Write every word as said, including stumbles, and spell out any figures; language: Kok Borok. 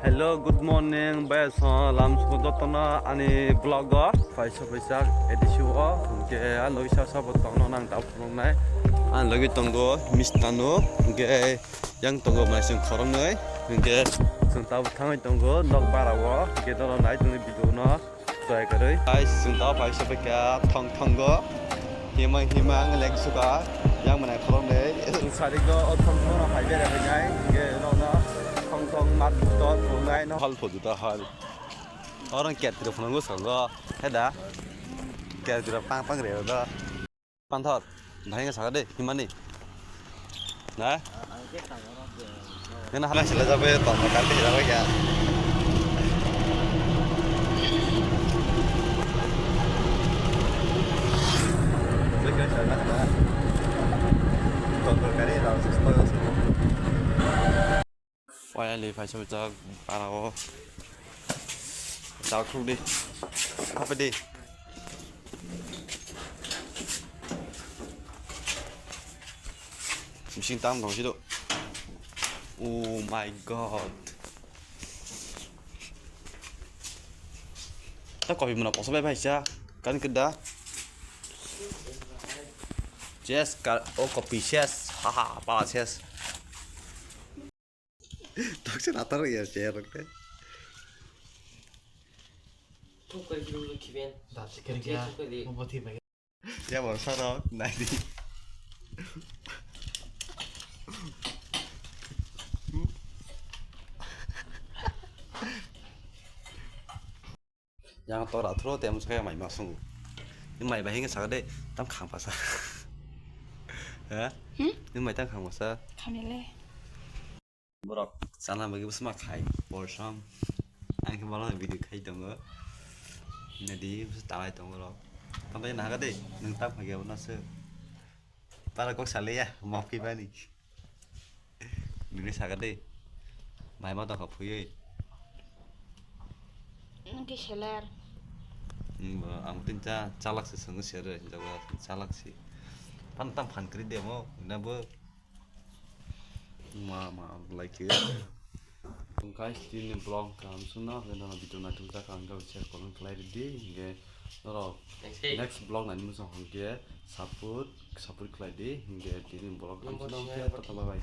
Hello, good morning, bai song lam song jotono ani vlog o. Paisa paisa edisi o, hingke a logi sa sa bo tongno nang ta phunuknai. Ani logi tongo mistano, hingke yang tongo mai sing khoroknwi, hingke sing ta thangwi tongo nok bara o, hingke dono nai tongni video no. Try kwrwi. Guys, chwng tao phai se phaikha thong thongo. Himang himang leng suka. Yang mwnai khoroknwi. Chwng sari go o thong thong no phai bere phai nai. Hingke nokno thong thong mat to thongnai no. Hal phodu ta hal. Orang ket tiro phunango sango. Heda. Ket tiro pang pang re do. Panthor, dahai wngkha saka de, himani. Na? Nini hala sila jabe, tongma kar khe jabe kya? Tongma kar khe jabe kya? Finally, paisa paisa para o. Chao thuk di. Apa di? Bising tam dong sido. Oh my god. Ta kopi muna poso bai paisa. Kan keda. Yes, ka, oh kopi ses. Haha, pala ses. Tokse natar ya chair rok te. Thuk kari dulu kiben. Dati kari ya. Thuk kari. Mau buat tiba. Ya bor sarok nai di. Yang tora thro tem sa mai ma sungu. Ni mai bahing sa de tam khang pasa. Ha? Hmm? Ni mai tam khang pasa. Khamile. Borok chana bagwi bwsma khai porsom. Ang khe bolong video khai tongo. Nadi bwsa talai tongo borok. Tambai naga de nwng tam khai gabo naso. Para kok sale ya map khai bani. Nini saga de. Mai ma tongkha phuyui. Nung khe seler. Hmm, bo ang tin cha chalak se swngo sere jago chalak se. Pan tam phan kri demo na bo. Ma ma like. Guys, tini vlog kaham suna hwnkhe nono video naithok jak ang khe share comment khlai ridi hwnkhe norok next vlog nani muchung hwnkhe support support khlai di hwnkhe tini vlog kaham suna hwnkhe tata bye bye.